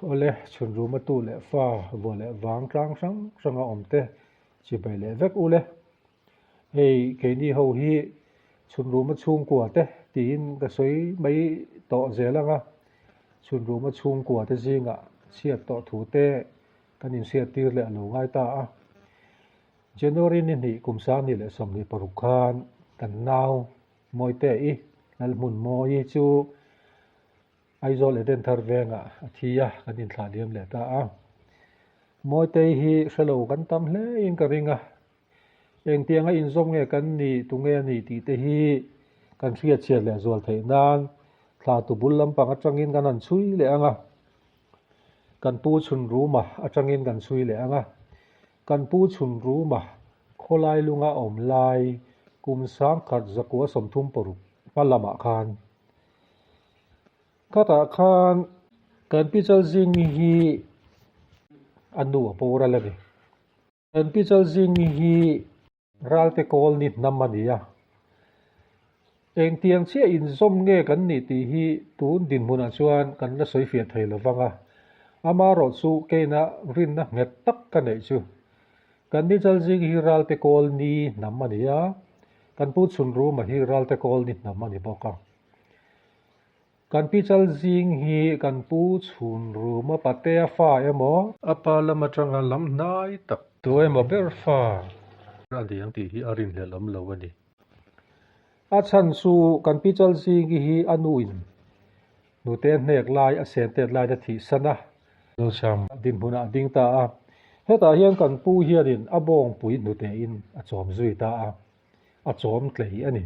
Awle, chhun ruma tu leh fa vua leh vang tlang hrang hranga awm te chibai leh vek ule. Hei keini ho hi chhun ruma chhungkua te tiin ka sawi mai tawh zel ang a, chhun ruma chhungkua te zingah chhiat tawh thu te kan inhriat tir leh a lo ngai ta a. January ni hnih kum 2026 khan kan nau Mawite-i Lalhmunmawii chu Aizawl Eden Thar vengah a thi a, kan inthlah liam leh ta a. Mawitei hi hrelo kan tam hlein ka ring a, engtianga inzawm nge kan nih, tunge a nih tih te hi kan hriatchhiat leh zual theih nan thla tu bul lampang atangin kan han chhui leh ang a, kan pu chhun ruma atangin kan chhui leh ang a, kan pu chhun ruma khawlai lunga awm lai kum 1936 hma lamah khan Khatah khan kan pi Chalzingi hi a nu a boral a ni. Kan pi Chalzingi hi Ralte Kawlni hnam a ni a. Engtiang chiah inzawm nge kan nih tih hi tun dinhmunah chuan kan la sawi fiah thei lo vang a. Amaherawh chu keina rinna nghet tak ka neih chu kan ni Chalzingi hi Ralte Kawlni hnam a ni a, kan pu Chhunruma hi Ralte Kawlni hnam a ni bawk a. Kan pi chal zing hi kan pu chhun ruma patea fa emaw? A pa lam atanga lam hnai tak. Tu emaw ber fa a ni ang tih hi a rinhlelh awm lo a ni. A chhan chu kan pi chal zing hi a nuin nute hnek lai a sen tet lain a thihsan a. Nucham dinhmunah a ding ta a. Hetah hian kan pu hianin a bawngpui hnutein a chawm zui ta a, a chawm tlei a ni.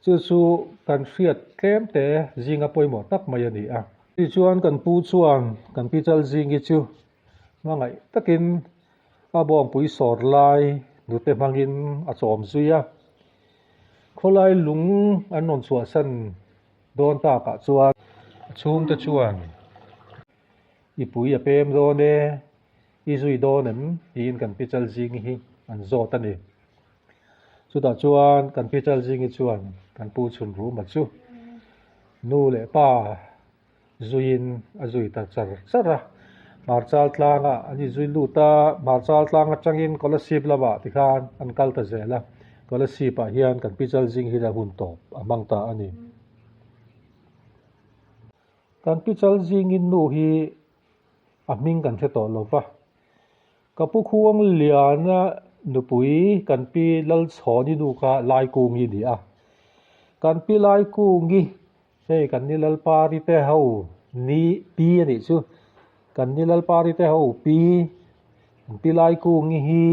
Chu chu kan hriat tlem te zinga pawimawh tak mai a ni a. Tichuan kan pu chuan kan pi chal zingi chu hmangaih takin a bawngpui sawr lai nute hmangin a chawm zui a. Khawlai lung an rawn chhuahsan dawn takah chuan a chhungte chuan i pui a pem dawn e, i zui dawn em? tiin kan pi chal zingi hi an zawt a ni. Chutah chuan kan pi Chalzingi chuan kan pu chhun ruma chu nu leh pa zuiin a zui ta char char a. Hmarchal tlangah an inzui lut a, Hmarchal tlang atangin Kolasib lamah tikhan an kal ta zel a. Kolasib-ah hian kan pi Chalzingi hian a hun tawp a hmang ta a ni. Kan pi Chalzingi nu hi a hming kan hre tawh lo va. Ka pu khuang liana nupui kan pi Lalchhawni nu kha Laikungi ni a. Kan pi Laikungi hei kan ni Lalpari te ho ni pi a nih chu. Kan ni Lalpari te ho pi kan pi Laikungi hi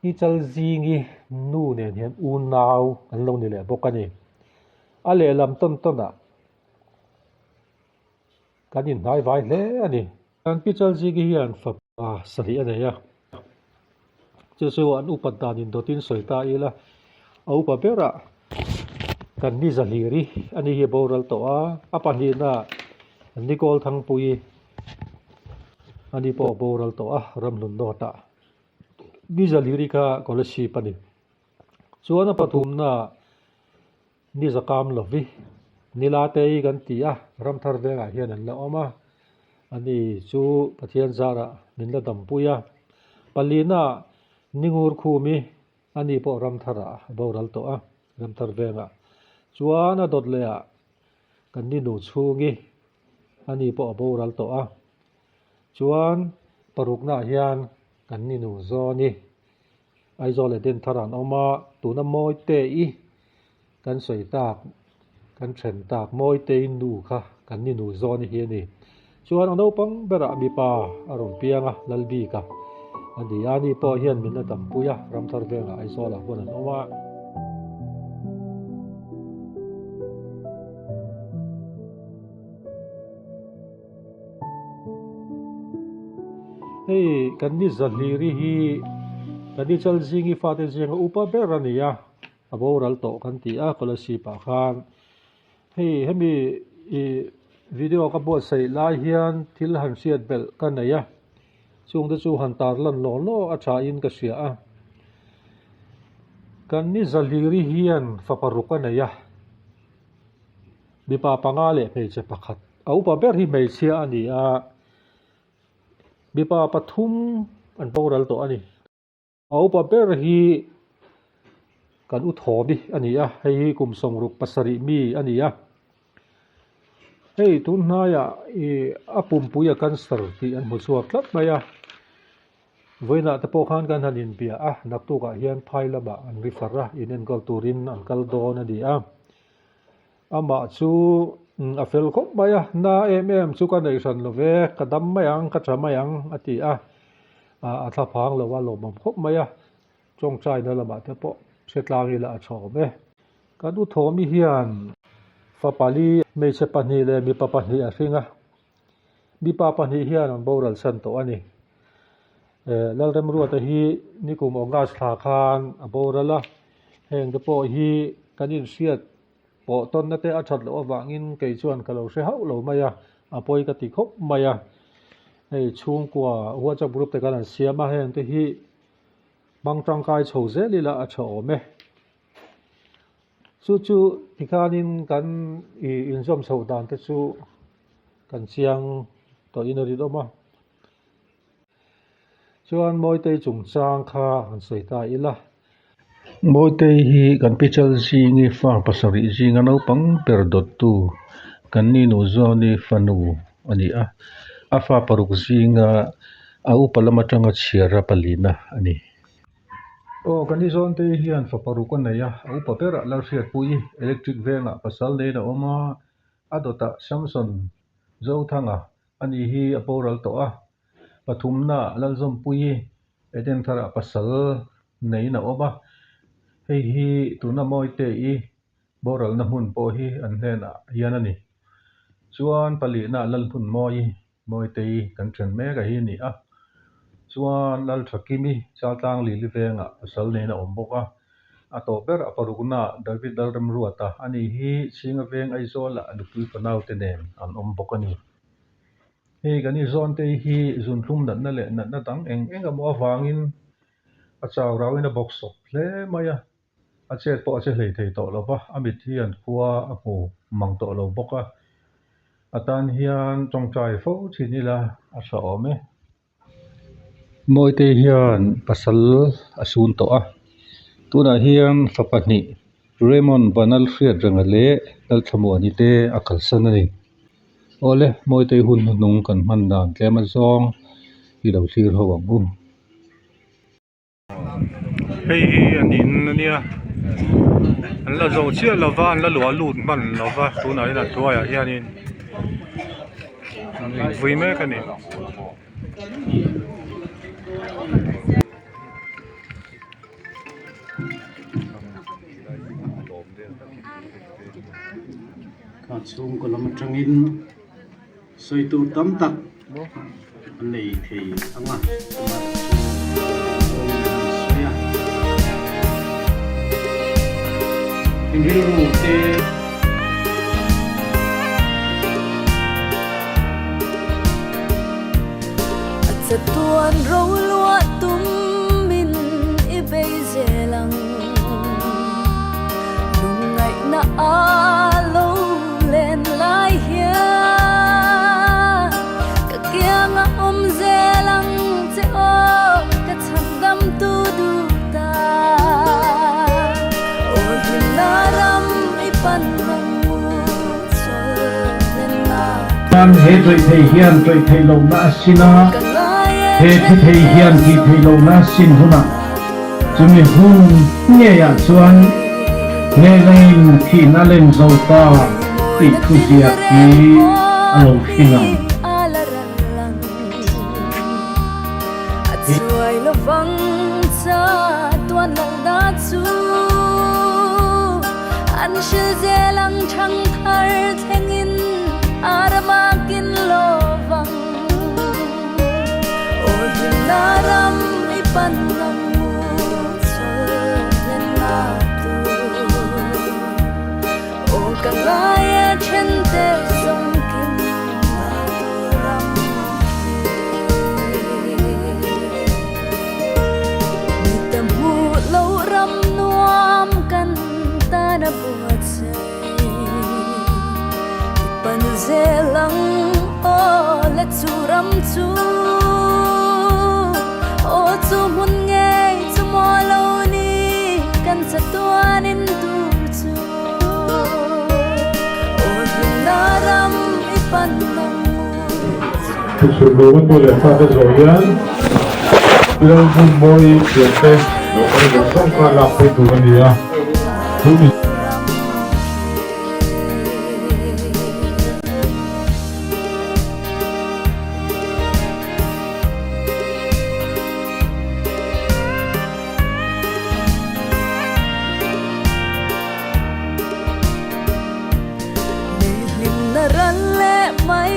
Pi Chalzingi nu nen hian unau an lo ni leh bawk a ni. A lehlam tawn tawnah Kan inhnai vai hle a ni. Kan pi Chalzingi hian fapa sarih a nei a, chu chu an upat dan indawtin sawi ta ila, a upa berah kan ni Zahliri a ni hi a boral tawh a, a pahnihna Nicole Thangpuii a ni pawh a boral tawh a, Ramhlun North-ah. Ni Zahliri kha Kolasib a ni. Chuan a pathumna Ni zakam lovi, Nila te hi kan ti a, Ramthar vengah hian an la awm a, ani chu Pathian zarah min la dampui a. Palina Ningur Khumi, ani pawh Ramtharah a boral tawh a, Ramthar vengah. Chuan a dawt lehah kan ni nu chhungi, ani pawh a boral tawh a. Chuan paruknaah hian kan ni nu Zawni, Aizawl leh Denthar an awm a, tuna Mawite-i kan sawi tak, kan then tak Mawite-i nu kha kan ni nu zawn hi a ni. Chuan a naupang berah mipa a rawn piang a, Lalbika a ni a, ani pawh hian min la dampui a, Ramthar vengah Aizawlah huan an awm a. Hei kan ni Zahliri hi kan ni Chalzingi fate zinga upa ber a ni a, a boral tawh kan ti a Kolasib ah khan. Hei hemi ih video ka buatsaih lai hian thil han hriat belh ka nei a, chungte chu han tarlan law law a tha in ka hria a. Kan ni Zahliri hian fapa ruk a nei a. Mipa panga leh hmeichhe pakhat. A upa ber hi hmeichhia a ni a, mipa pathum an boral tawh a ni. A upa ber hi kan u Thawmi a ni a, hei hi kum 67 mi a ni a. Hei tun hnaiah ih a pumpui a cancer tih an hmu chhuak tlat mai a. Vawiinah te pawh khan kan han inbia a, naktukah hian phai lamah an ri far a, inenkawl turin an kal dawn a ni a. Amah chu a fel khawp mai a, na em em chu ka neih hran lo ve, ka dam mai ang, ka tha mai ang a ti a, a thla phang lo a lawmawm khawp mai a, tawngtaina lamah te pawh hre tlang ila a tha awm e. Kan u Thawmi hian fa pali, hmeichhe pahnih leh mipa pahnih a hring a, mipa pahnih hian an boral san tawh a ni. Lalremruata hi nikum August thla khan a boral a, heng te pawh hi kan inhriat Pawh tawnna te a that loh avangin kei chuan ka lo hre hauh lo mai a, a pawi ka ti khawp mai a. Hei chhungkua WhatsApp group te khan an siam a, heng te hi hmang tangkai chho zel ila a tha awm e. Chu chu tikhanin kan ih inzawm chhoh dan te chu kan chiang tawhin a rinawm a. Chuan Mawitei chungchang kha han sawi ta ila. Mawitei hi kan pi Chalzingi fa pasarih zinga naupang ber dawttu kan ni nu Zawni fanu a ni a, a fa paruk zinga a upa lam atanga chhiara palina a ni. Aw kan ni Zawntei hian fa paruk a nei a, a upa berah Lalhriatpuii electric vengah pasal neiin a awm a, a dawtah Samson Zothanga a ni hi a boral tawh a. Pathumna Lalzawmpuii Eden tharah pasal neiin a awm a, hei hi tuna Mawite-i boralna hmun pawh hi an hnenah hian a ni. Chuan palihna Lalhmunmawii Mawite-i kan then mek a hi a ni a, chuan Lalthakimi Chaltlang Lili vengah pasal neiin a awm bawk a, a tawh ber a parukna David Lalremruata a ni hi Chhinga veng Aizawlah nupui fanaute nen an awm bawk a ni. Hei kan inzawn te hi zunthlum natna leh natna dang eng eng emaw avangin a chau rauin a bawk sawp hle mai a, a chet pawh a che hlei thei tawh lo va, a mit hian khua a hmu mang tawh lo bawk a, a tan hian tawngtai fo thin ila a tha awm e. Mawite hian pasal a sun tawh a, tunah hian fa pahnih Raymond Banal Hriatrenga leh Lalthlamuani te a kalsan a ni. Awle, Mawite hun hnuhnung kan hman dan tlem azawng i lo thlir ho ang u. Hei hi an in a nia an la zo chiah lo va an la luah lut hman lo va tunah hian a hnuaiah hianin an invui mek a ni. Kha chhungkaw lam atangin Sawi tur tam tak a nei thei ang a, amaherawhchu an sawi a. In rilru te. A chatuan roluah tumin i bei zel ang. Lungngaihna a lo len lai hian ka kianga awm zel ang che aw ka chhan dam tu duh ta. Aw hlimna ram i pan ang u chawl hlenna Chuan he tawih thei hian tawih theih lohna a sin a, he thi thei hian thih theih lohna a sin hunah chumi hun ngeiah chuan Hnehnain thihna len zo ta tih thuziak hi a lo hring ang. ram chu Aw chu hmun ngei chu maw lo ni kan chatuanin tur chu Aw hlimna ram i pan ang u chu. Thuchhun lawma tu leh fate zawh hian Lalhmunmawii thiante lo kal zawng zawng kha lak phei tur a ni a, chu mi. Hlimna ral leh mai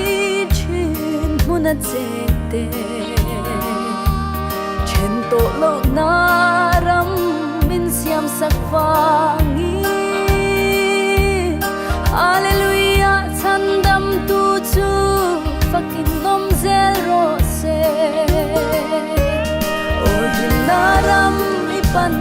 thin hmun a cheng te Then tawh lohna ram min siam sak vangin Hallelujah chhandam tu chu fakin awm zel rawh se Aw hlimna ram i pan.